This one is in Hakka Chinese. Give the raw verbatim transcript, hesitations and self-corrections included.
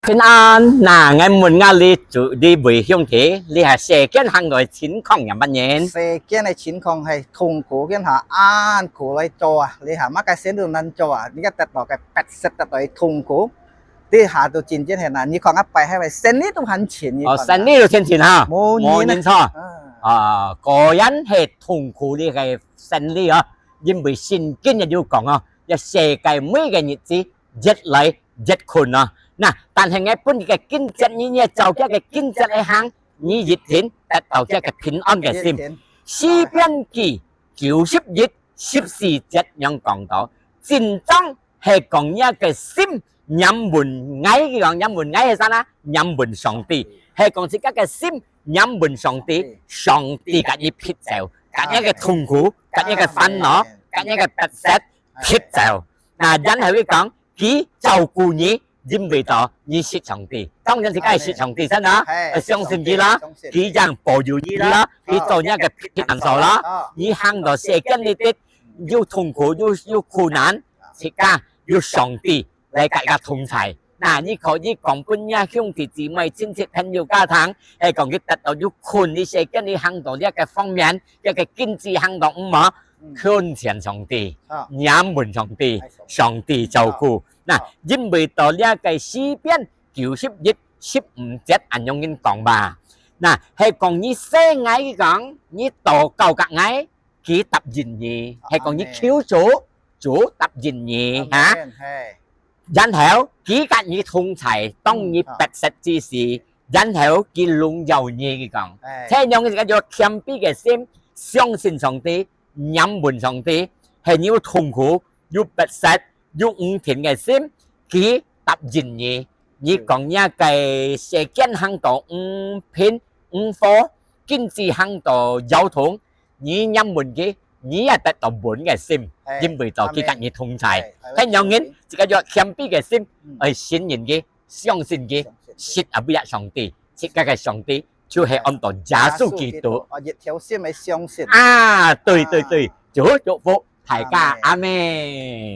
平安，那𠊎問下你，你位兄弟，這下世間行來情況仰般呢？世間个情況係痛苦，今下恁苦來做啊，這下麼个生理都難做啊，這下得到个迫切，得到个痛苦，這下都真正係難。你看啊，拜下个生理都還錢，你看啊。哦，生理都還錢哈，無人啊。無人做。啊。啊，果然係痛苦這个生理啊，因為聖經也有講啊，這世界每个日子 越來越困難。那，但係𠊎分你个經節，你，你照這个經節來行，你一定得到這个平安个心。一定。詩篇記九十一，十四節樣講到，真正係講若个心仰望𠊎，佢講仰望𠊎係啥呢？仰望上帝，係講自家个心仰望上帝，上帝甲你撇走，甲你个痛苦，甲你个煩惱，甲你个迫切，撇走。那然後佢講， 佢照顧你，因為到你識上帝。當然自家係識上帝先啦，係，呃，相信佢啦，相信。佢正保佑你啦，佢做若个避難所啦。哦。你行到世間裡底，又痛苦，又，又苦難，自家有上帝來甲佢同在。那你可以講分若兄弟姊妹、親戚、朋友、家庭，係講佢得到有困，你世間裡行到這个方面，這个經濟行到毋好，嗯。懇請上帝，啊。仰望上帝，哎，上帝。上帝照顧。 那，因為到這个詩篇九十一，十五節恁樣形講吧。那，係講你喊𠊎，佢講，你禱告甲𠊎，佢答應你。係講你求主，主答應你，哈？阿們，係。然後，佢甲你同在，當你迫切之時，然後佢榮耀你，佢講。哎。這樣自家有謙卑个心，相信上帝，仰望上帝，係你有痛苦， 有迫切，有毋平个心，佢答應你。你講若个世間行到毋平、毋好，經濟行到搖動，你仰望佢，你也得到穩个心，哎，因為到佢甲你同在。阿們。哎，係仰形，自家有謙卑个心，嗯。愛信任佢，相信佢，相信佢。識啊，為上帝，自家个上帝 就係安到耶穌基督。哦，一條心个相信。啊，對，對，對，啊。主祝福大家，阿們。阿們。